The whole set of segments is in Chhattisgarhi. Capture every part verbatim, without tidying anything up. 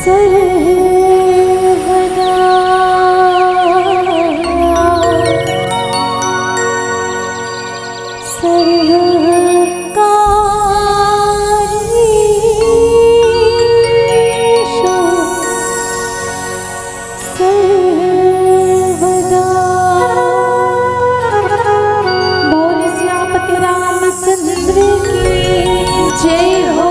सर्वदा सर्वकार्येषु सर्वदा। बोल सियापति रामचंद्र की जय हो।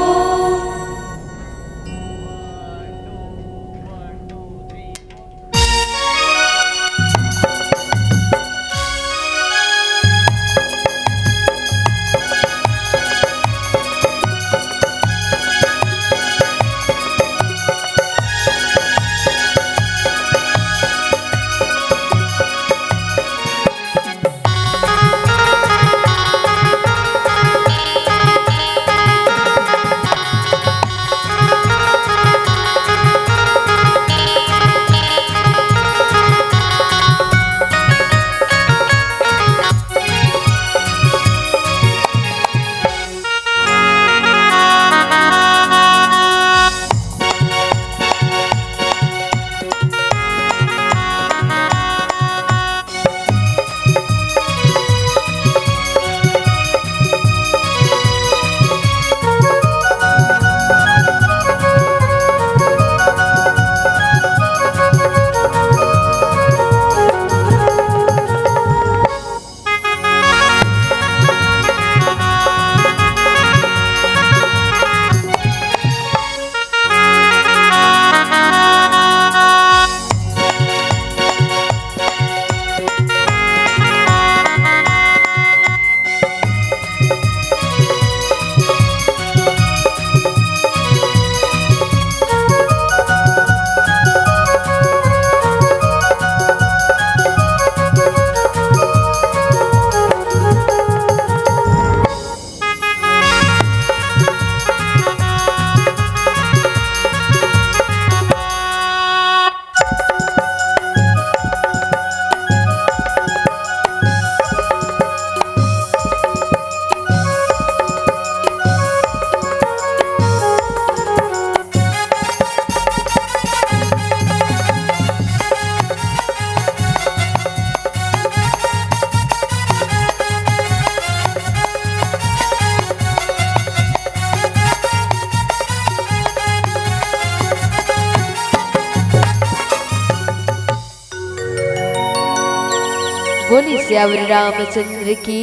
बोले सियावर रामचंद्र की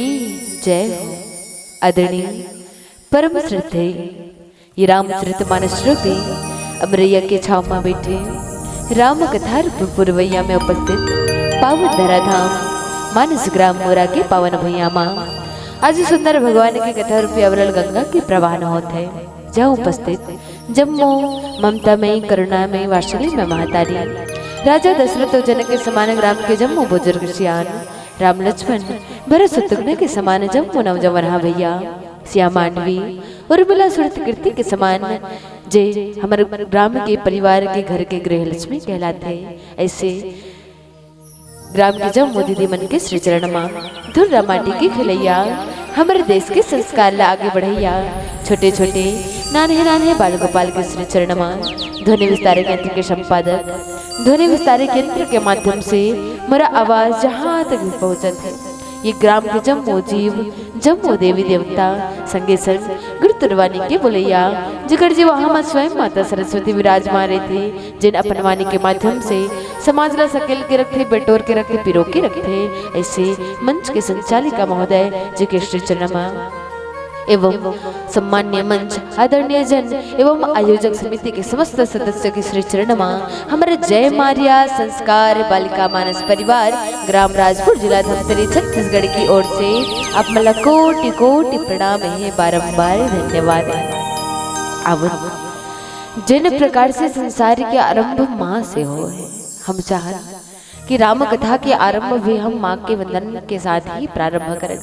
जय हो। आदरणीय परम श्रद्धेय ये रामचरित मानस रूपी अमरैया के छाव में बैठे राम कथा रूप पुरवैया में उपस्थित पावन धराधाम मानस ग्राम मोरा के पावन भुइयां मा आज सुंदर भगवान के कथा रूपी अविरल गंगा के प्रवाहन होत हे। जहाँ उपस्थित जम्मो ममता में, करुणा में, वात्सल्य में महतारी राजा दशरथ अउ जनक के समान ग्राम के जम्मो बुजुर्ग सियान, राम लक्ष्मण भरत शत्रुघ्न के समान जम्मो नवजवान हा भैया, सिया मांडवी उर्मिला सुरत कीर्ति के समान जे हमर ग्राम के परिवार के घर के गृहलक्ष्मी कहलाथे। ऐसे ग्राम के जम्मो दीदी मन के श्री चरण मा धुर्रा माटी के खेलैया, हमर देश के संस्कार ला आगे बढ़ैया, छोटे-छोटे, नान्हे-नान्हे बाल गोपाल के श्री चरण मा ध्वनि विस्तारक यंत्र के संपादक, ध्वनि विस्तारक यंत्र के माध्यम से मोरा आवाज जहाँ तक भी पहुँचत हे, ये ग्राम के जम्मो जीव, जम्मो देवी देवता, संगे संग गुरु तुरवानी के बोलैया, जेकर जीवाहा म स्वयं माता सरस्वती विराजमान रहिथे, जेन अपन वाणी के माध्यम से समाज ला सकेल के रखथे, बटोर के रखथे, पिरो के रखथे। ऐसे मंच के संचालिका महोदय जी के श्री चरण मा एवं सम्मान्य मंच, आदरणीय जन एवं आयोजक समिति के समस्त सदस्य के श्री चरण मा हमर जय मारिया संस्कार बालिका मानस परिवार ग्राम राजपुर जिला धमतरी छत्तीसगढ़ की ओर से आप मन ला कोटि कोटि प्रणाम हे, बारंबार धन्यवाद हे। आवत जेन प्रकार से संसार के आरंभ माँ से होय हे, हम चाहन कि राम कथा के आरंभ भी हम माँ के वंदन के साथ ही प्रारंभ करन।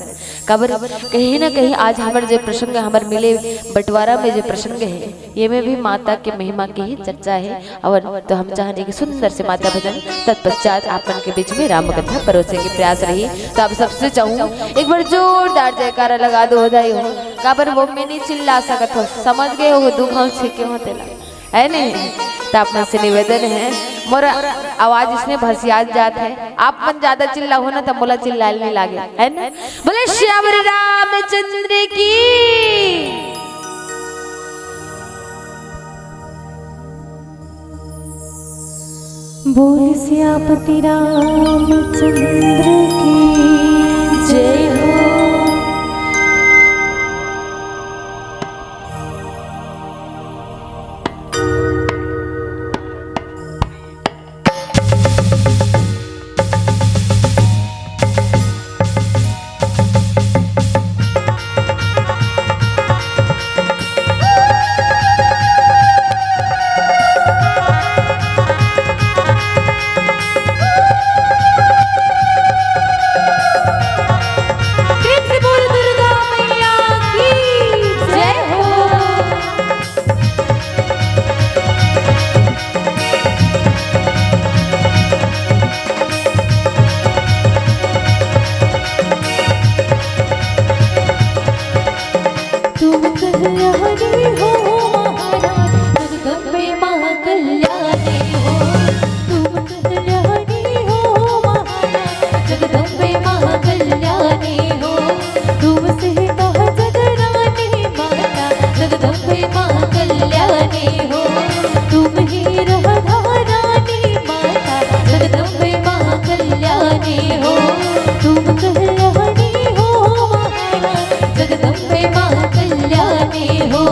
काबर कहीं ना कहीं आज हमर जे प्रसंग, हमर मिले बंटवारा में जे प्रसंग हे, ये में भी माता के महिमा के ही चर्चा हे। और तो हम चाहन एक सुंदर से माता भजन, तत्पश्चात आप मन के बीच में राम कथा परोसे के प्रयास रही। तो आप सबसे चाहूँ एक बार जोरदार जयकारा लगा दो, हो जाए हो, काबर वो में नहीं चिल्ला सकत हो, समझ गए हो, दू घाव छेके हो तेला। हे नहीं? त आप मन से निवेदन हे, मोर आवाज इसने भसियात जात हे, आप मन ज्यादा चिल्लाहू ना, त मोला चिल्लाए ल नइ लागे, हे ना? बोले श्यावर रामचंद्र की। बोल सियापति रामचंद्र की जय हो। प्रेम से बोल दुर्गा मैया की जय हो। तुम कल्याणी हो महारानी, जगदम्बे माँ कल्याणी हो। तुम कल्याणी हो महारानी, जगदम्बे माँ कल्याणी हो। तुम सीता जगरानी माता, जगदम्बे माँ कल्याणी हो। तुम ही राधा रानी माता, जगदम्बे माँ कल्याणी हो। तुम कल्याणी हो महारानी, जगदम्बे माँ कल्याणी हो।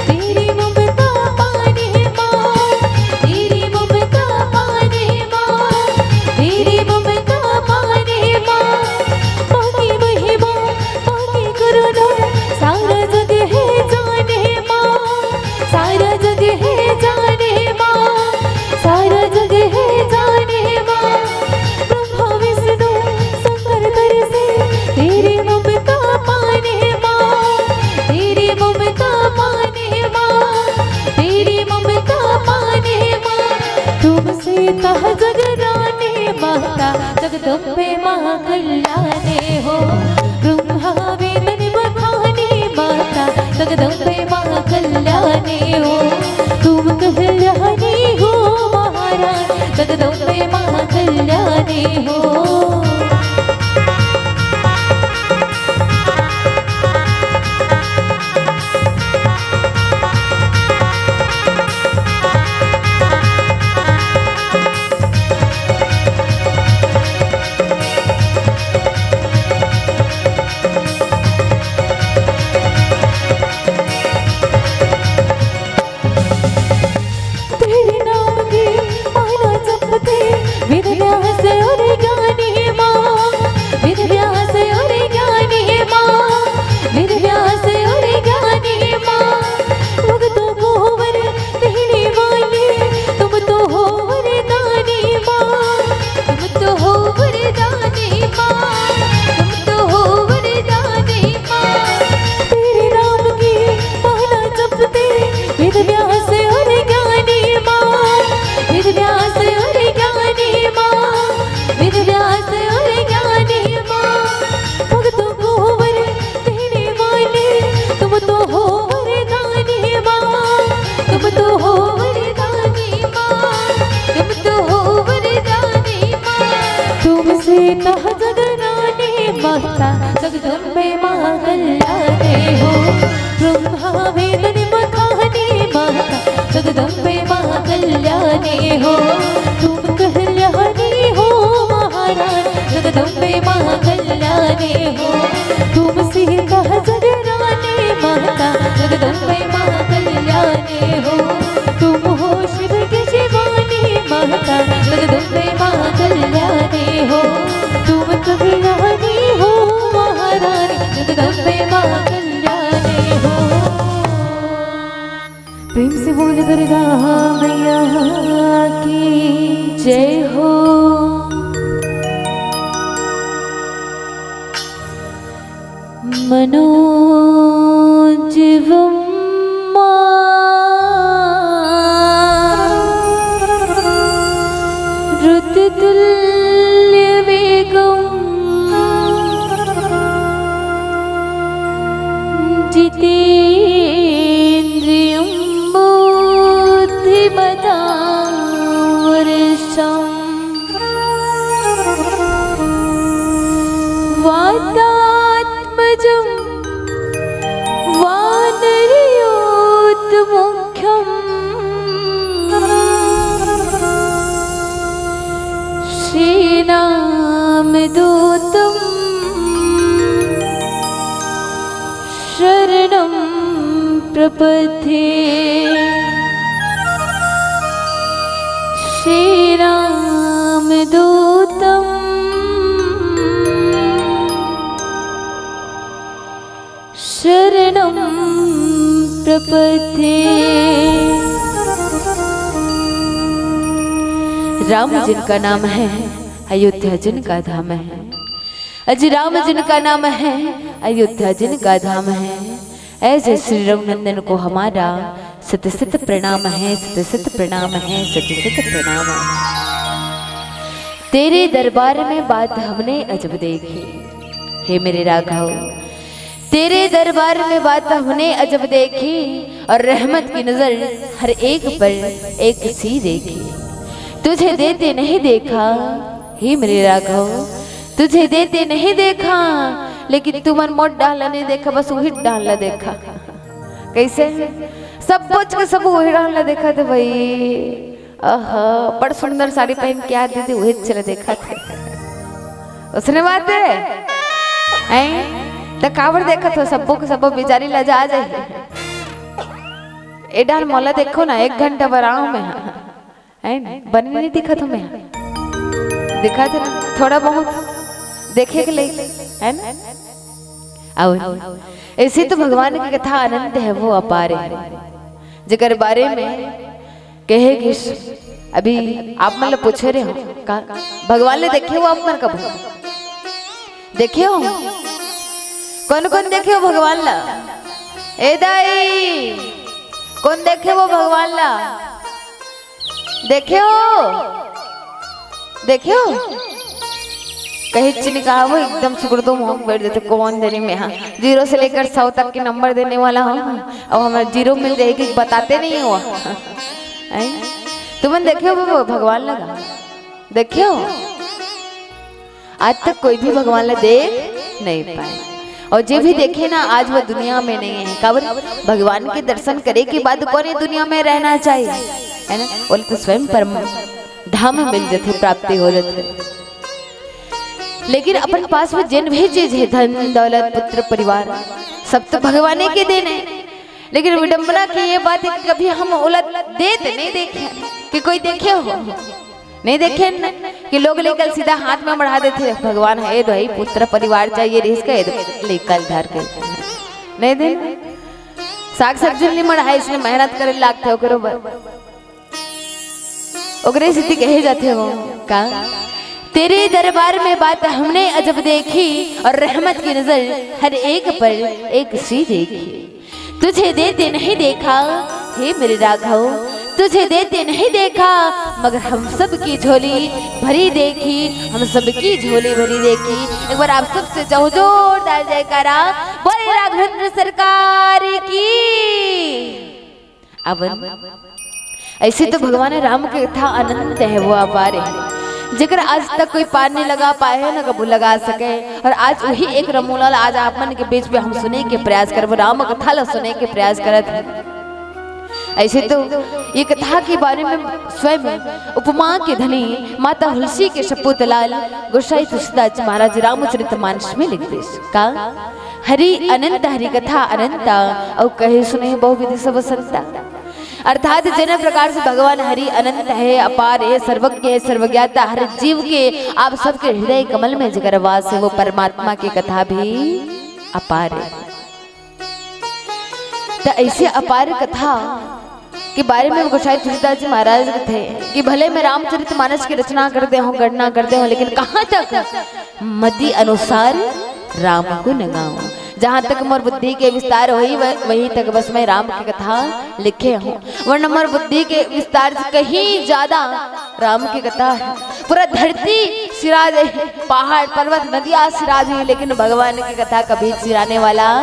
तेरी ममता पाने माँ, तेरी ममता पाने माँ, माँ की महिमा, माँ की करुणा, सारा जग है जाने माँ, सारा जग है जाने माँ, सारा जग है जाने माँ। ब्रह्मा विष्णु शंकर तरसे, तेरी ममता पाने माँ, तेरी ममता पाने माँ, तेरी ममता पाने माँ। तुम सीता जगरानी माता, जगदम्बे माँ कल्याणी हो। ब्रह्मा वेदन बखानी माता, जगदम्बे माँ कल्याणी हो। तुम कल्याणी हो महारानी, जगदम्बे माँ कल्याणी हो। तेरे नाम की माला जपते वेद व्यास और ज्ञानी माँ, वेद व्यास और ज्ञानी माँ, वेद व्यास और ज्ञानी माँ। भक्तों को वर देने वाली तुम तो हो वरदानी माँ, तुम तो हो वरदानी माँ, तुम तो हो वरदानी माँ। तेरे नाम की माला जपते वेद व्यास और ज्ञानी माँ, वेद व्यास और ज्ञानी माँ, वेद व्यास और ज्ञानी माँ। भक्तों को वर देने वाली तुम तो हो वरदानी माँ, तुम तो हो वरदानी माँ, तुम तो हो वरदानी माँ। तुम सीता जगरानी माता, जगदम्बे माँ कल्याणी हो। ब्रह्मा वेदन बखानी माता, जगदम्बे माँ कल्याणी हो। तुम कल्याणी हो महारानी, जगदम्बे माँ कल्याणी हो। तुम सीता जगरानी माता, जगदम्बे माँ कल्याणी हो। तुम हो शिव के शिवानी प्रेम से बोल दुर्गा मैया की जय हो। मनोजवं मारुततुल्यवेगम् जितेन्द्रियं बुद्धिमतां वरिष्ठम्। वातात्मजं वानरयूथमुख्यं सेनां दूतं शरणं प्रपद्ये। सेनां दूतं शरणं प्रपद्ये। राम जिनका नाम है, अयोध्या जिनका धाम है। अज राम जिनका नाम है, अयोध्या जिनका धाम है। ऐसे श्री रघुनंदन को हमारा शत शत प्रणाम है, शत शत प्रणाम है, शत शत प्रणाम है। तेरे दरबार में बात हमने अजब देखी, हे मेरे राघव, तेरे दरबार में बात हमने अजब देखी, और रहमत की नजर हर एक पर एक सी देखी। तुझे देते नहीं देखा, हे मेरे राघव, तुझे देते नहीं देखा, लेकिन तुमन मोर डाहन ला नहीं देखा, बस उही डाहन ला देखा। कैसे? सब बोच के सब उही डाहन ला देखा थे भाई। अह, बड़ सुंदर साड़ी पहन के आ दीदी, उही चले देखा थे। उसने बात है, हैं? त काबर देखत हो? सब्बो के सब्बो बेचारी लजा जाही। ए डाहन मोला देखो ना, एक घंटा बर आंव मैं हा। है ना? बने नहीं दिखत हो मैं हा? दिखत है ना? थोड़ा बहुत देखे के लिए, है ना? अउ ऐसे तो भगवान की कथा अनंत है, वो अपार है, जेकर बारे में कहे गिस। अभी आप मन ल पूछे रहे हो का, भगवान ले देखे हो आप मन कभू? देखे हो? कौन कौन देखे हो भगवान ला? ए दाई, कौन देखे हो भगवान ला? देखे हो? देखे हो? कहीं चिनी कहा वो एकदम सुगड़ दो मुंह बैठ जाते, कौन देने में, हाँ, जीरो से लेकर सौ तक के नंबर देने वाला हूँ। अब हमें जीरो मिल जाएगी, बताते नहीं हो। हैं? तुमन देखे हो वो भगवान ला? देखे हो? आज तक कोई भी भगवान ला देख नहीं पाए, और जे भी देखे ना, आज वो दुनिया में नहीं है। काबर? भगवान के दर्शन करे के बाद कौन ये दुनिया में रहना चाहिए, है ना? बोले तो स्वयं परम धाम मिल जथे, प्राप्ति हो जथे। लेकिन अपन पास में जेन भी चीज है, धन दौलत पुत्र परिवार, सब तो भगवाने के देन है। लेकिन विडंबना की ये बात है कि कभी हम ओला देत नहीं देखे कि कोई देखे हो, नहीं देखे न, कि लोग लेकर सीधा हाथ में बढ़ा देथे, भगवान है दो ही पुत्र परिवार चाहिए, रिहिस का ये दो लेकर धर के नहीं दे। साग सब्जी नहीं मढ़ाए, इसने मेहनत करे लागथे ओकरो बर। ओकरे सेती कहे जाथे वो का, तेरे दरबार में बात हमने अजब देखी, और रहमत की नजर हर एक पर एक सी देखी। तुझे देते नहीं देखा, हे मेरे राघव, तुझे देते नहीं देखा, मगर हम सब की झोली भरी देखी, हम सब की झोली भरी देखी। एक बार आप सबसे जोर-, जोरदार जयकारा, बोले राघवेंद्र सरकार की। अब ऐसे तो भगवान राम के कथा अनंत है, वो अपार है, जेकर आज तक कोई पार नहीं लगा पाए है, ना कबू लगा सके। और आज वही एक रमूला ला आज आप मन के बीच में हम सुने के प्रयास करबो, राम कथा ला सुने के प्रयास करत है। ऐसे तो ये कथा के बारे में स्वयं उपमा के धनी माता हुलसी के सपूत लाल गोसाई तुलसीदास जी महाराज रामचरित मानस में लिख देस का, हरि अनंत हरि कथा अनंता, अउ कहे सुने बहुविध सब संता। अर्थात जेन प्रकार से भगवान हरि अनंत है, अपार है, सर्वज्ञ है, सर्वज्ञाता, हर जीव के आप सबके हृदय कमल में जेकर वास है, वो परमात्मा की कथा भी अपार है। त ऐसे अपार कथा के बारे में गोसाई तुलसीदास जी महाराज कथे कि भले मैं रामचरित मानस की रचना कर दे हूँ, गणना कर दे हूँ, लेकिन कहाँ तक मति अनुसार राम गुण गाऊं। जहाँ तक मोर बुद्धि के विस्तार होई, वह-, वहीं तक बस मैं राम की कथा लिखे हूँ, वरना मोर बुद्धि के विस्तार से कहीं ज्यादा राम की कथा है। पूरा धरती सिरा जाही, पहाड़ पर्वत नदिया सिरा जाही, लेकिन भगवान की कथा कभी सिराने वाला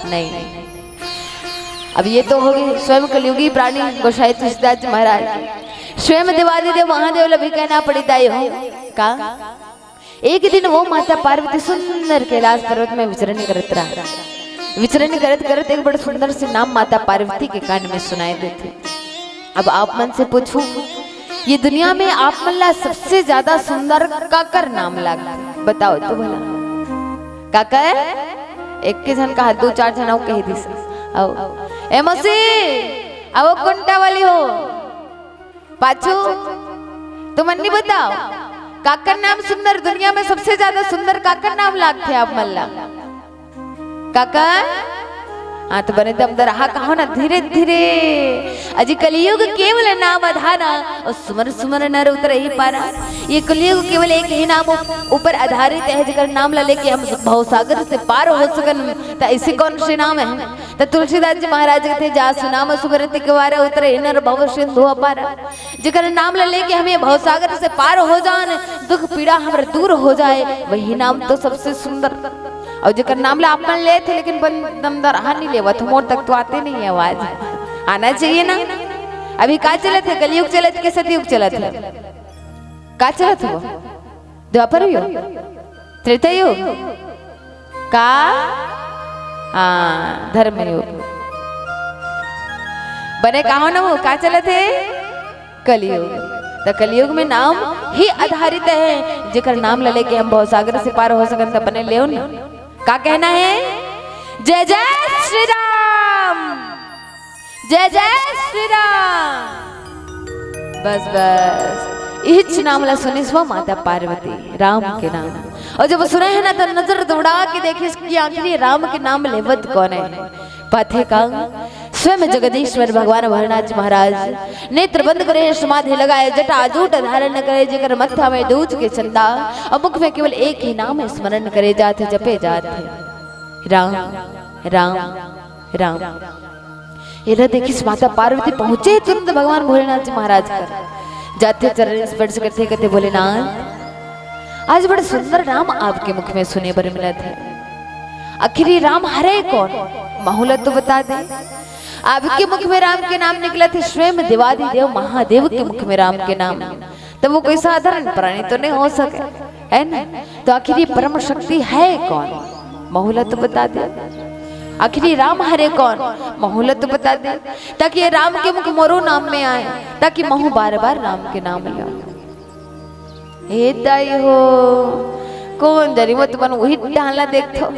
नहीं। अब ये तो हो गए स्वयं कलयुगी प्राणी गोसाई तुलसीदास जी महाराज। स्वयं देवादिदेव महादेव ला भी कहना पड़ी दाई हो का। एक दिन वो माता पार्वती सुंदर कैलाश पर्वत में विचरण करत रहा। विचरण करत करत एक बड़ा सुंदर से नाम माता पार्वती के कान में सुनाई देथे। अब आप मन से पूछूं, ये दुनिया में आप मन ला सबसे ज्यादा सुंदर काकर नाम लागथे? बताओ तो भला। काकर? एक के झन कहा, दो चार झन अउ कह दिस। आओ। ए मौसी, आओ कुंटा वाली हो। पाछू, तुमन नहीं बताओ। काकर नाम सुंदर, दुनिया में सबसे ज्यादा सुंदर काकर नाम लागथे आप मन ला? काकर? हाँ, तो बने दमदर, हाँ, कहो ना, धीरे धीरे। अजी कलयुग केवल नाम अधारा, और सुमर सुमर नर उतरहि पारा। ये कलयुग केवल एक ही नाम उप-, ऊपर आधारित है, जेकर नाम ला लेके हम भवसागर से पार हो सकन। त ऐसे कौन से नाम है? त तुलसीदास जी महाराज कथे, "जासु नाम सुमरति केवारा, उतरहि नर भव सिंधु अपारा।" जेकर नाम ला लेके हम ये भवसागर से पार हो जान, दुख पीड़ा हमर दूर हो जाए, वही नाम तो सबसे सुंदर। और जेकर नाम ला आप मन लेथे, लेकिन बन दमदरहा नहीं लेवत, मोर तक तो आते नहीं है आवाज। आना चाहिए ना। अभी का चलत है? कलयुग चलत के सतयुग चलत है? का चलत हो? द्वापर युग? त्रेता युग? का? हाँ, धर्म युग। बने कहो न हो, का चलत है? कलयुग। त कलयुग में नाम ही आधारित है, जेकर नाम ला लेके हम भवसागर से पार हो सकन, त बने लेव न। का कहना है? जय जय श्री राम, जय जय श्री राम। बस बस, इहिच नाम ला सुनिस वो माता पार्वती, राम के नाम। और जब सुने है ना, तो नजर दौड़ा के देखिस कि आखिर ये राम के नाम लेवत कौन है। पाथे का स्वयं जगदीश्वर भगवान भोलेनाथ जी महाराज नेत्र बंद करे, समाधि लगाए, जटा जूट धारण करे, जेकर मत्था में दूज के चंदा और मुख में केवल एक ही नाम स्मरण करे जात है, जपे जात है, राम, राम, राम। एला देखिस माता पार्वती पहुंचे तुरंत भगवान भोलेनाथ जी महाराज कर, जाथे चरण स्पर्श करथे, कथे, "भोलेनाथ, आज बड़ा सुंदर नाम आपके मुख में सुने बर मिलत है। आखिर ये राम हरे कौन? महू ला तो बता दे।" आपके मुख में राम के नाम निकलत है, स्वयं देवादिदेव महादेव के मुख में राम के नाम, तब वो कोई साधारण प्राणी तो नहीं हो सके, है ना? तो आखिर ये परम शक्ति है कौन? महू ला तो बता दे। आखिर ये राम हरे कौन? महू ला तो बता दे, ताकि ये राम के मुख मोरो नाम में आए, ताकि महू बार बार राम के नाम लो। हे दाई हो, कौन जानी, वो तुमन वही डाला देखथो,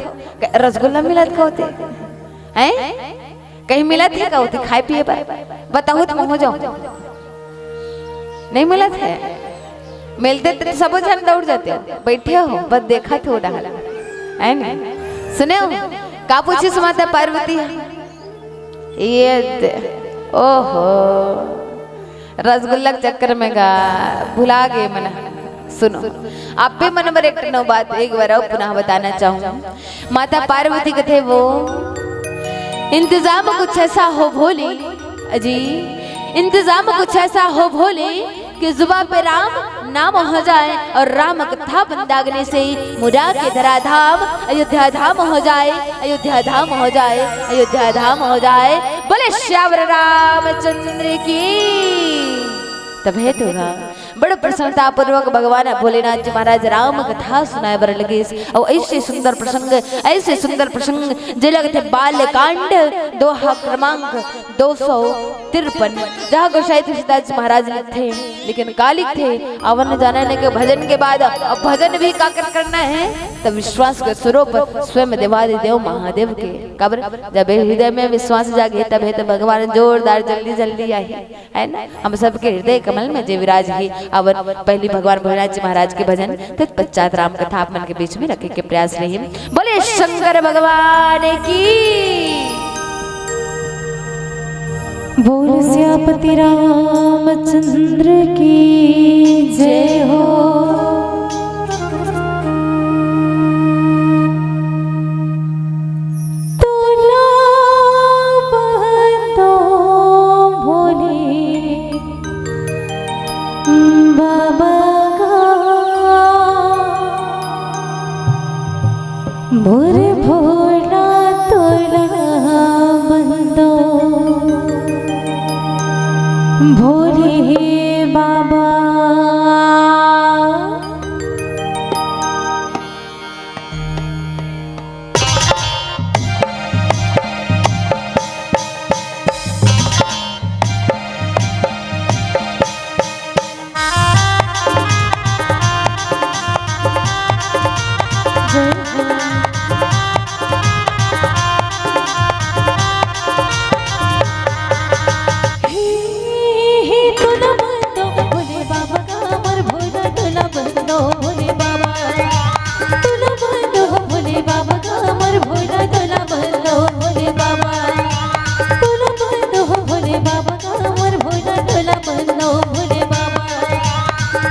रसगुल्ला मिलत का होते हैं? कहीं मिलत है का होती खाए पिए बर? बताओ तो हो जाओ। नहीं मिलत है? मिलते तो सब झन दौड़ जाते हो, बैठे हो, बस देखा थे वो डाला, है नहीं? सुने हो, का पूछिस माता पार्वती? ये दे, ओहो, रसगुल्ला के चक्कर में गा भुला गए मन। सुनो, आप भी मन बर एक ठो बात एक बार और पुनः बताना चाहूँ। माता पार्वती कथे वो, "इंतजाम कुछ ऐसा हो भोले, अजी, इंतजाम कुछ ऐसा हो भोले कि जुबा पे राम नाम हो जाए और राम कथा बंदागने से मुरा के धरा धाम अयोध्या धाम हो जाए, अयोध्या धाम हो जाए, अयोध्या धाम हो जाए।" बोले श्यावर रामचंद्र की। तभे तो गा बड़ प्रसन्नता पूर्वक भगवान भोलेनाथ जी महाराज राम कथा सुनाए बर लगिस। और ऐसे सुंदर प्रसंग, ऐसे सुंदर प्रसंग, जे लगथे बाल कांड, दोहा क्रमांक दो सौ तिरपन, जहाँ गोसाई तुलसीदास जी महाराज लिखथे, लेकिन का लिखथे, अवन जाने के भजन के बाद अब भजन भी काकर करना है, तब विश्वास के स्वरूप स्वयं देवादिदेव महादेव के। काबर? जब हृदय में विश्वास जागे, तबे तो भगवान जोरदार जल्दी जल्दी आही। है ना? हम सबके हृदय कमल में जे विराज ही। अवन पहली भगवान भोलेनाथ जी महाराज के भजन, तत्पश्चात राम कथा आप मन के बीच में रखे के प्रयास रही। बोले शंकर भगवान की। बोल सियापति रामचंद्र की जय हो।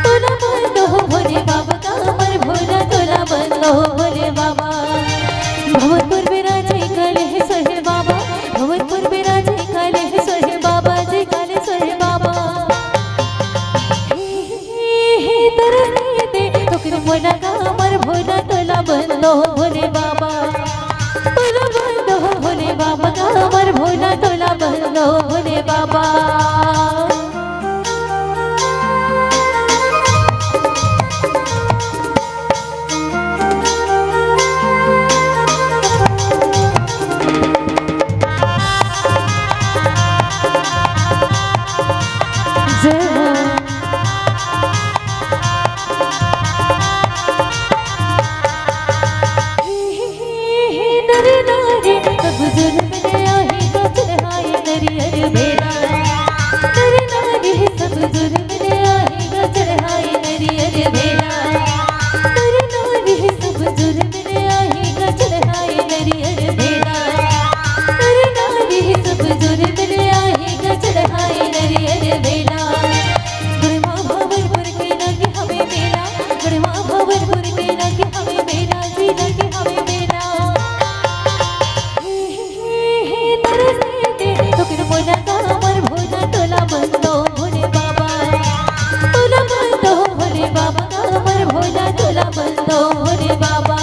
तोला बंदो भोले बाबा का, मोर भोला तोला बंदो भोले बाबा। भवनपुर बिराजे काले सोहे बाबा, भवनपुर बिराजे काले सोहे बाबा, जय काले सोहे बाबा। हे, हे, हे, तरस दे, तोकर मोला का, हमर भोला तोला बंदो भोले बाबा। तोला बंदो भोले बाबा का, हमर भोला तोला बंदो भोले बाबा। जय हो। नर नारी सब जुर्म ले आहे गा चढ़ाई नरियर बेला। नर नारी सब जुर्म ले आहे गा चढ़ाई नरियर बेला। नर नारी सब जुर्म ले आहे गा चढ़ाई नरियर बेला। नर नारी सब जुर्म ले आहे गा चढ़ाई नरियर बेला। गढ़वा भवनपुर के लगे हवे मेला, गढ़वा भवनपुर के लगे हवे मेला, जी लगे हवे मेला। हे, हे, हे, हे, तरस दे, तोकर मोला का, हमर भोला तोला बंदो भोले बाबा। तोला बंदो भोले बाबा का, हमर भोला तोला बंदो भोले बाबा।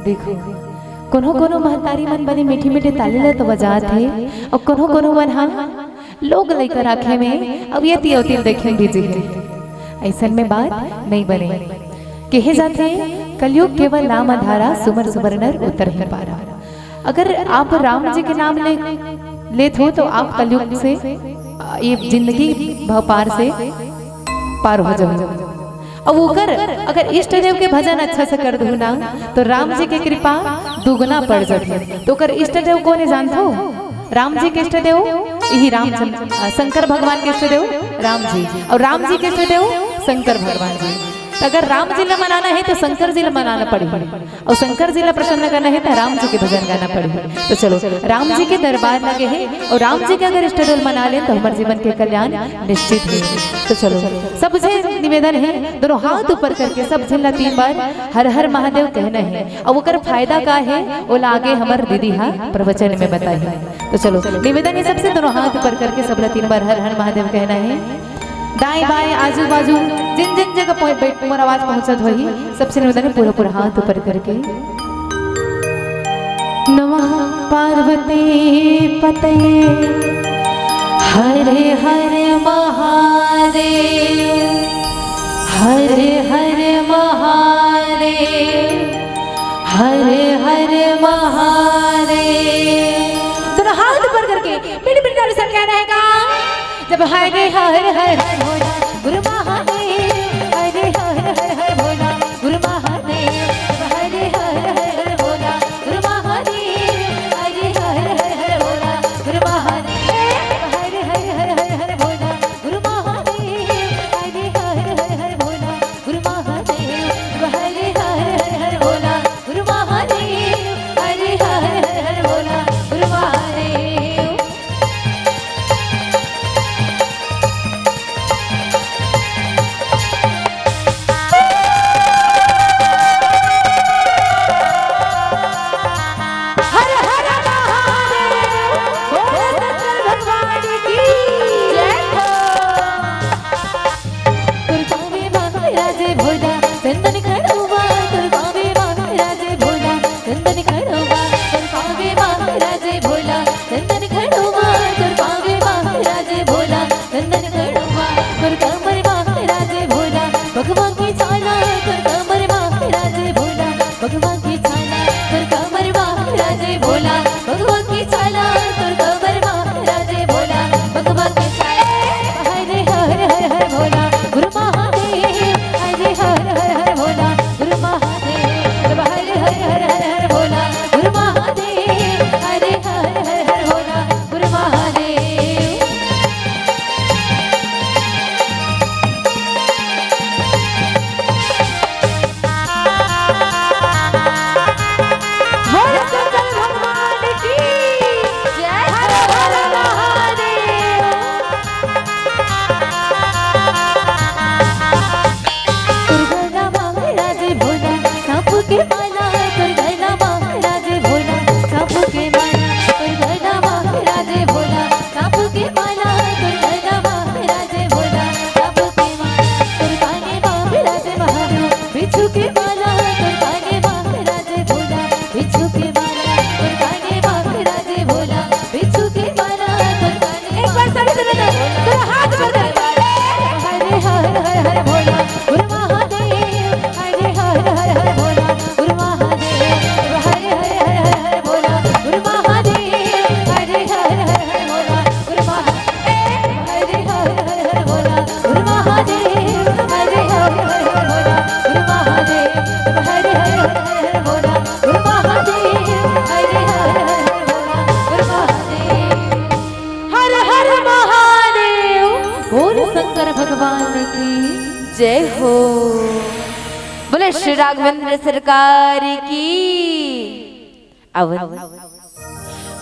देखो, कोनो कोनो महतारी मन बने मीठे मीठे ताली ल तो बजात हे, अउ कोनो कोनो मन ह लोग लइका राखे में अउ ये तियो तिल देखे में बिजी हे। अइसन में बात नइ बने। केहे जाथे, "कलयुग केवल नाम अधारा, सुमर सुमर नर उतरहिं पारा।" अगर आप राम जी के नाम ले, लेत हो तो आप कलयुग से, अ, ये जिंदगी भव पार से पार हो जाओ। अउ ओकर अगर इष्ट देव के भजन अच्छा से कर दहू ना, तो राम जी के कृपा दुगुना पड़ जाथे। तो ओकर इष्ट देव कोन हे जानथो? राम जी के इष्ट देव इही रामचंद्र, अ, शंकर भगवान के इष्ट देव राम जी, अउ राम जी के इष्ट देव शंकर भगवान जी। त अगर राम जी ला मनाना हे त शंकर जी ला मनाना पड़ही, अउ शंकर जी ला प्रसन्न करना हे त राम जी के भजन गाना पड़ही। त चलो, राम जी के दरबार लगे हे अउ राम जी के अगर इष्ट देव मना लेन त हमर जीवन के कल्याण निश्चित हे। त चलो, सबसे निवेदन हे, दोनों हाथ ऊपर करके सब झन ला तीन बार हर हर महादेव कहना हे, अउ ओकर फायदा का हे, ओला आगे हमर दीदी हा प्रवचन में बताही। त चलो, निवेदन हे सबसे, दोनों हाथ ऊपर करके सब ला तीन बार हर हर महादेव कहना हे। दाएं बाएं आजू बाजू जिन जिन जगह पहुं-, बैठ-, मोर आवाज पहुंचत होही, सबसे निवेदन हे पूरा पूरा हाथ ऊपर करके। नमः पार्वती पतये हर हर महादेव, हर हर महादेव, हर हर महादेव। दोनों हाथ ऊपर करके मिट मिट नाम संख्या रहेगा। जब हरे हर हर हर भोला गुरु महादेव, हरे हर हर हर भोला गुरु महादेव, जब हरे हर हर हर भोला गुरु महादेव, हरे हर हर हर भोला गुरु महादेव, हरे हर हर हर हर भोला गुरु महादेव, हरे हर हर हर भोला गुरु महादेव, जब हरे हर हर हर भोला गुरु महादेव, हरे हर हर हर भोला गुरु महादेव। हर हर महादेव, बोलो शंकर भगवान की जय हो। तोर पाँव में महाराज भोला, चंदन खड़वा। तोर पाँव में महाराज भोला, चंदन खड़वा। तोर पाँव में महाराज भोला, चंदन खड़वा। तोर पाँव में महाराज भोला, चंदन खड़वा। तोर कमर महाराज भोला, भगवा के छाला। तोर कमर महाराज भोला, भगवा के छाला। तोर कमर महाराज भोला, भगवा के छाला। तोर कमर महाराज भोला, भगवा के छाला। हरे हर हर हर भोला गुरु महादेव, हरे हर हर हर भोला गुरु महादेव, हरे हर हर हर भोला गुरु महादेव, हरे हर हर हर भोला गुरु महादेव। बोल शंकर भगवान की जय। हर हर महादेव। तोर गला महाराज भोला, सांप के माला। तोर गला महाराज भोला, सांप के माला। तोर गला महाराज भोला, सांप के माला। तोर गला महाराज भोला, सांप के माला। तोर काने महाराज महादेव, बिच्छू के माला। तोर काने महाराज भोला, बिच्छू के माला। तोर काने महाराज भोला, बिच्छू के माला। तोर काने एक बार सभी से मिलकर तोरा हाथ ऊपर कर। हरे हर हर हर भोला गुरु महादेव, हरे हर हर हर भोला गुरु महादेव, हरे हर हर हर हर भोला गुरु महादेव, हरे हर हर हर भोला गुरु महादेव, हरे हर हर हर भोला गुरु महादेव, हरे हर हर हर भोला गुरु महादेव, हरे हर हर हर भोला गुरु महादेव, हरे हर हर हर भोला गुरु महादेव। हर हर महादेव। बोल शंकर भगवान की जय हो। बोले श्री राघवेंद्र सरकार की। अब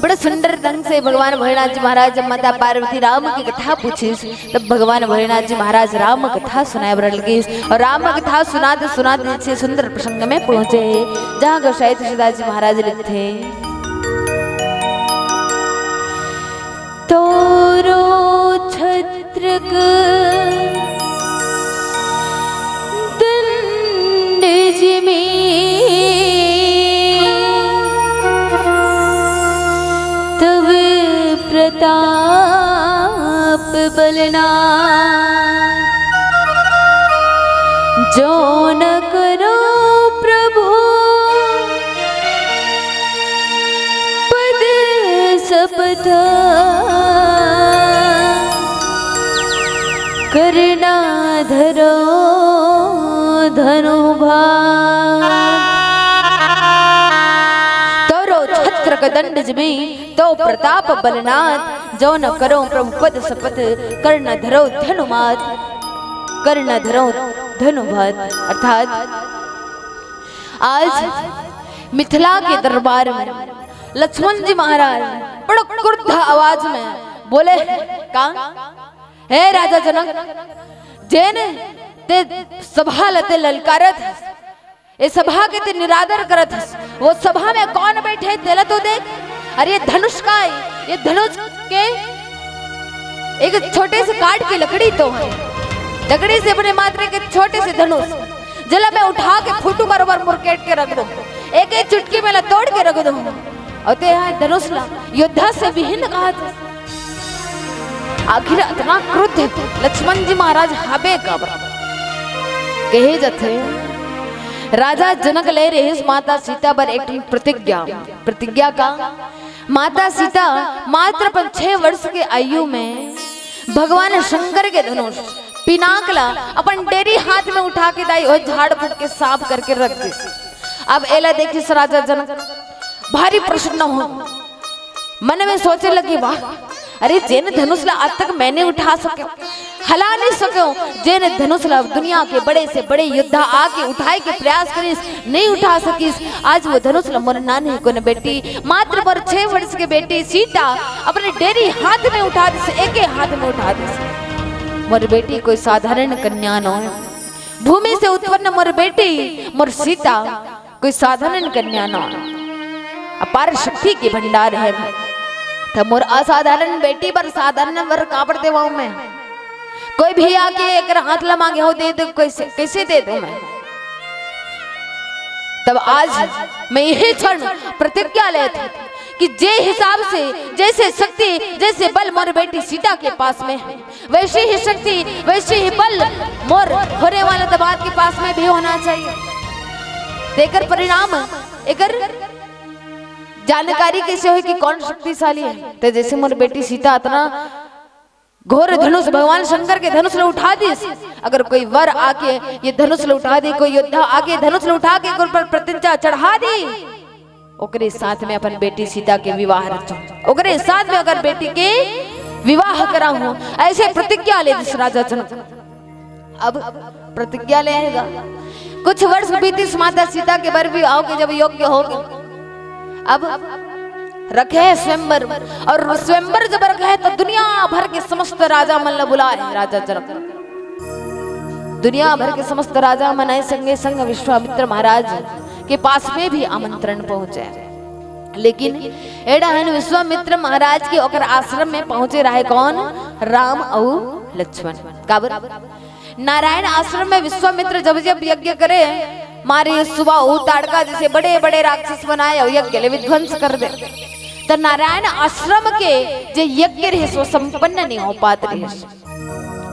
बड़ा सुंदर ढंग से भगवान भोलेनाथ जी महाराज जब माता पार्वती राम के कथा पूछिस, तब भगवान भोलेनाथ जी महाराज राम कथा सुनाए बर लगिस। अउ राम कथा सुनात सुनात जइसे सुंदर प्रसंग में पहुंचे, जहां गोसाई तुलसीदास जी महाराज लिखथे, तोरो छत्रक दंड जिमे, तब प्रताप बलना। जो न करो प्रभु पद सपथ, करना धरो धनुभाग। तोरो छत्रक दंड जिमे, तो प्रताप बलनाथ, जो न करो प्रभु पद सपथ, करना धरो धनुमात। कर न धरौ धनु भात। अर्थात आज मिथिला के दरबार में लक्ष्मण जी महाराज बड़ो क्रुद्ध आवाज में बोले, का हे राजा जनक, जेन ते सभा ल ते ललकारत हस, ए सभा के ते निरादर करत हस, वो सभा में कौन बैठे हे तेला तो देख। अरे ये धनुष का है, ये धनुष के एक छोटे से काठ की लकड़ी तो है, लकड़ी से बने मात्र के छोटे से धनुष, जेला मैं उठा के फुटू बरोबर मुरकेट के रख दूं, एक एक चुटकी में ला तोड़ के रख दूं। अउ ते हा धनुष ला योद्धा से विहीन कहत हस। आखिर अतना क्रुद्ध लक्ष्मण जी महाराज हाबे काबर? कहे जथे, राजा जनक ले रहिस माता सीता बर एक ठन प्रतिज्ञा। प्रतिज्ञा का? माता सीता मात्र अपन छह वर्ष के आयु में भगवान शंकर के धनुष पिनाक ला अपन डेरी हाथ में उठा के दाई ओ झाड़ फूक के साफ करके रख दिस। अब एला देखिस राजा जनक, भारी प्रसन्न हो, मन में सोचे लगे, वाह, अरे जेन धनुष ला आज तक मैं नइ उठा सकेंव, हला नइ सकेंव, जेन धनुष ला दुनिया के बड़े से बड़े योद्धा आके उठाए के प्रयास करिस, नइ उठा सकिस, आज वो धनुष ला मोर नान्ही कोन बेटी, मात्र मोर छह वर्ष के बेटी सीता अपने डेरी हाथ में उठा दिस, एके हाथ में उठा दिस। मोर बेटी कोई साधारण कन्या नोहे, भूमि से उत्पन्न मोर बेटी, मोर सीता कोई साधारण कन्या नोहे, अपार शक्ति के भंडार हे। त मोर असाधारण बेटी बर साधारण वर काबर देवंव मैं? कोई भी आके एकर हाथ ला मांगे हो दे दे, कैसे, कैसे दे दूं मैं? तब आज मैं यही क्षण प्रतिज्ञा लेत हंव कि जे हिसाब से, जैसे शक्ति, जैसे बल मोर बेटी सीता के पास में हे, वैसी ही शक्ति, वैसी ही बल मोर होने वाला दमाद के पास में भी होना चाहिए। तेकर परिणाम, एकर जानकारी कैसे होही कि कौन शक्तिशाली हे? त जैसे मोर बेटी सीता अतना घोर धनुष, भगवान शंकर के धनुष ला उठा दिस, अगर कोई वर आके ये धनुष ला उठा दे, कोई योद्धा आके धनुष ला उठा के ओकर ऊपर प्रतिज्ञा चढ़ा दे, ओकरे साथ में अपन बेटी सीता के विवाह रचहूं, ओकरे साथ में अगर बेटी के विवाह कराहूं, ऐसे प्रतिज्ञा ले दिस राजा जनक। अब प्रतिज्ञा ले हे गा। कुछ वर्ष बीतिस माता सीता के बर विवाह के जब योग्य होगे, अब रखे हे स्वयंवर, अउ स्वयंवर जब रखे हे त दुनिया भर के समस्त राजा मन ला बुलाए हे राजा जनक। दुनिया भर के समस्त राजा मन आए, संगे संग विश्वामित्र महाराज के पास में भी आमंत्रण पहुंचे। लेकिन ए डहन विश्वामित्र महाराज के ओकर आश्रम में पहुंचे रहे कौन? राम अउ लक्ष्मण। काबर? नारायण आश्रम में विश्वामित्र जब जब यज्ञ करे, मारे सुवा उ ताड़का जैसे बड़े बड़े राक्षस मन आए अउ यज्ञ ले विध्वंस कर दे। त नारायण आश्रम के जे यज्ञ रहिस वो संपन्न नइ हो पात रहिस।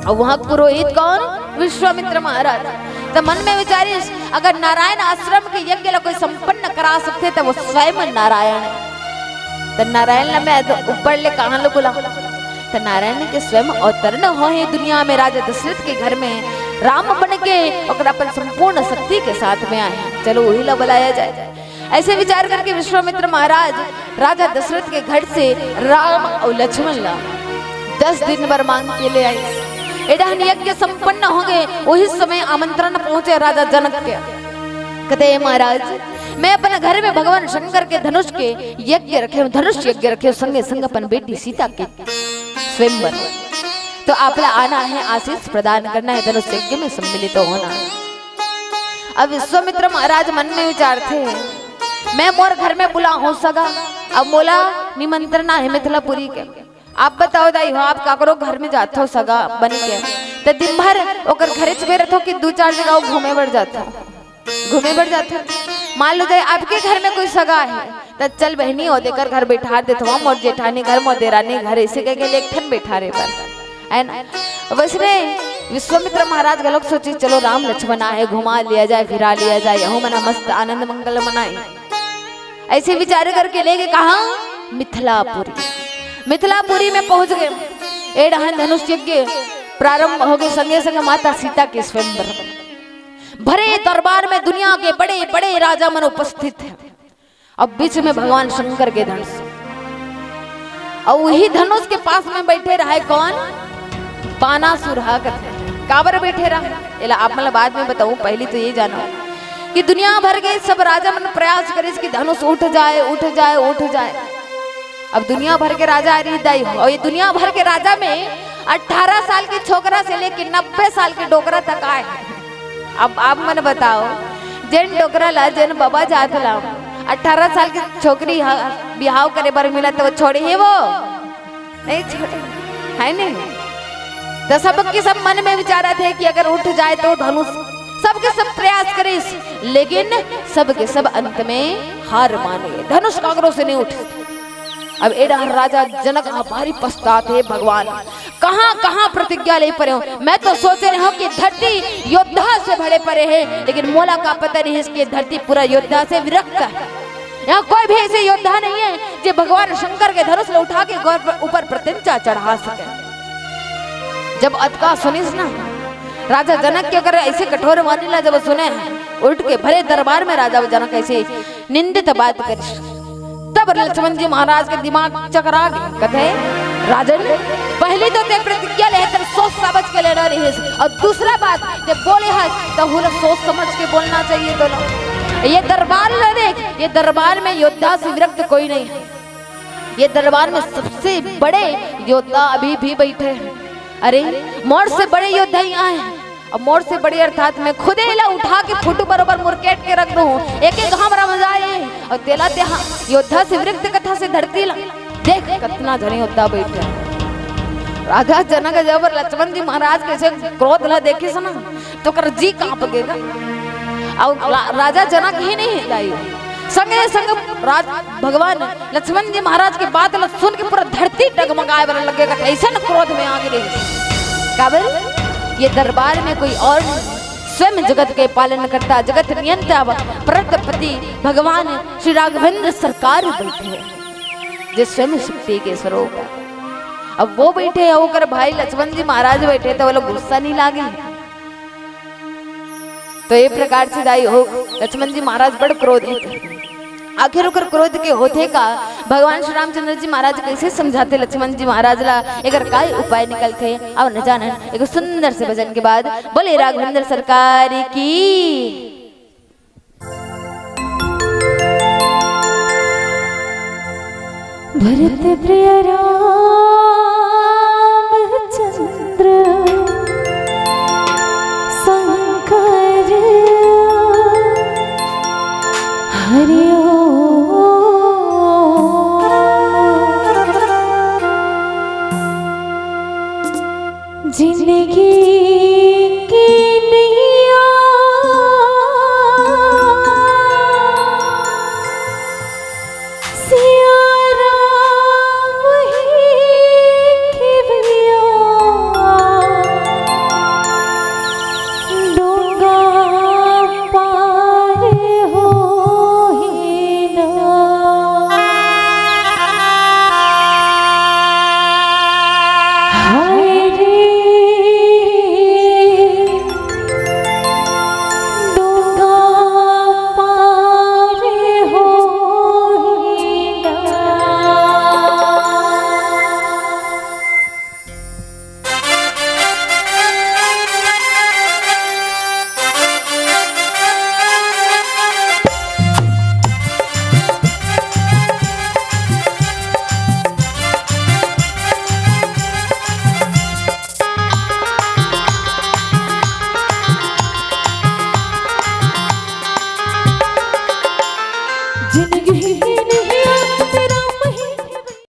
अउ वहां पुरोहित कौन? विश्वामित्र महाराज। त मन में विचारिस, अगर नारायण आश्रम के यज्ञ ला कोई संपन्न करा सकथे त वो स्वयं नारायण हे। त नारायण ला मैं तो ऊपर ले कहां ले बुलाहूं? त नारायण के स्वयं अवतरण होहे दुनिया में, राजा दशरथ के घर में राम बन के ओकर अपन संपूर्ण शक्ति के साथ में आए हे। चलो उही ला बुलाया जाए। ऐसे विचार करके विश्वामित्र महाराज राजा दशरथ के घर से राम अउ लक्ष्मण ला दस दिन बर मांग के ले आइस। ए डहन यज्ञ संपन्न होगे, उही समय आमंत्रण पहुंचे राजा जनक के। कथे, "हे महाराज, मैं अपन घर में भगवान शंकर के धनुष के यज्ञ रखे हंव, धनुष यज्ञ रखे हंव, संगे संग अपन बेटी सीता के स्वयंवर। तो आप ला आना हे, आशीष प्रदान करना हे, धनुष यज्ञ में सम्मिलित होना हे।" अब विश्वामित्र महाराज मन में विचारथे, "मैं मोर घर में बुलाहूं सगा, अब मोला निमंत्रण हे मिथिलापुरी के। आप बताओ दाई हो, आप काकरो घर में जाथो सगा बन के, त दिन भर ओकर घरेच में रथो कि दू चार जगह घूमे बर जाथो?" घूमे बर जाथो। मान लो जाए आपके घर में कोई सगा हे, त चल बहिनी, ओ देकर घर बैठार देथो, मोर जेठानी घर, मोर देरानी घर, ऐसे कह के ले एक ठन बैठारे बर, है ना? वैसने विश्वामित्र महाराज घलोक सोचिस, "चलो राम लक्ष्मण आहे, घुमा लिया जाए, फिरा लिया जाए, यहू मना मस्त आनंद मंगल मनाए।" ऐसे विचार करके लेगे कहां? मिथिलापुरी। मिथिलापुरी में पहुंच गे। ए डहन धनुष यज्ञ प्रारंभ होगे, संगे संग माता सीता के स्वयंवर। भरे दरबार में दुनिया के बड़े बड़े राजा मन उपस्थित हे। अब बीच में भगवान शंकर के धनुष, अउ उही धनुष के पास में बैठे रहे कौन? बानासुर हा कथे। काबर बैठे रहा, एला आप मन ला बाद में बताऊं, पहली तो ये जानो कि दुनिया भर के सब राजा मन प्रयास करिस कि धनुष उठ जाए, उठ जाए, उठ जाए। अब दुनिया भर के राजा आ रही दाई हो, और ये दुनिया भर के राजा में अठारह साल के छोकरा से लेके नब्बे साल के डोकरा तक आए। अब आप मन बताओ, जेन डोकरा ला, जेन बबा जात ला अठारह साल के छोकरी ह बिहाव करे बर मिला, तो छोड़े हे वो? नहीं छोड़े, है नहीं? तो सबके सब मन में विचारत हे कि अगर उठ जाए तो धनुष, सबके सब प्रयास करिस, लेकिन सबके सब अंत में हार माने, धनुष काकरो से नहीं उठ। अब ए डहर राजा जनक ह भारी पछतात हे, भगवान, कहाँ कहाँ प्रतिज्ञा ले परे हो। मैं तो सोचे रहे हूँ कि धरती योद्धा से भरे परे हे, लेकिन मोला का पता नहीं इसके धरती पूरा योद्धा से विरक्त है। यहाँ कोई भी ऐसे योद्धा नहीं है जो भगवान शंकर के धनुष ला उठा के गौर पर, ऊपर प्रत्यंचा चढ़ा सके। जब अतका सुनिस ना, राजा जनक के अगर ऐसे कठोर वाणी ला जब सुने, उठ के भरे दरबार में राजा जनक ऐसे निंदित बात करिस, तब लक्ष्मण जी महाराज के दिमाग चकरा गे। कथे, राजन, पहली तो ते प्रतिज्ञा ले हे, तेला सोच समझ के लेना रहिस, और दूसरा बात, ते बोले हे तो पूरा सोच समझ के बोलना चाहिए। तो ये दरबार ला देख, ये दरबार में योद्धा से विरक्त कोई नहीं है। ये दरबार में सबसे बड़े योद्धा अभी भी बैठे हैं। अरे, मोर से बड़े योद्धा यहाँ हैं। अब मोर से बड़े अर्थात मैं खुदे एला उठा के फोटो बरोबर मुरकेट के रख दूँ। एक एक घाम रमजाए और तेला तेहा योद्धा से विरक्त कथा से धरती ला। देख, कितना झन योद्धा बैठे। राजा जनक जब लक्ष्मण जी महाराज के ऐसे क्रोध ला देखिस ना, तो ओकर जी कांप गे गा। और रा-, राजा जनक ही नहीं है दाई, संगे संग राज भगवान लक्ष्मण जी महाराज के बात ला सुन के पूरा धरती डगमगाए बर लगे गा, ऐसन क्रोध में आ गे। काबर? ये दरबार में कोई और नहीं, स्वयं जगत के पालन करता, जगत नियंता, परमपति भगवान श्री राघवेंद्र सरकार बैठे हैं, जो स्वयं शक्ति के स्वरूप है। अब वो बैठे हैं, ओकर भाई लक्ष्मण जी महाराज बैठे, तो वो लोग गुस्सा नहीं लागे? तो ये प्रकार से दाई हो, लक्ष्मण जी महाराज बड़ क्रोधित। आखिर ओकर क्रोध के होथे का? भगवान श्री रामचंद्र जी महाराज कैसे समझाथे लक्ष्मण जी महाराज ला, एकर का उपाय निकलथे? अउ न जानन एक सुंदर से भजन के बाद। बोले राघवेंद्र सरकार की। भरत प्रिय रामचंद्र शंकर हरि ओम। जिंदगी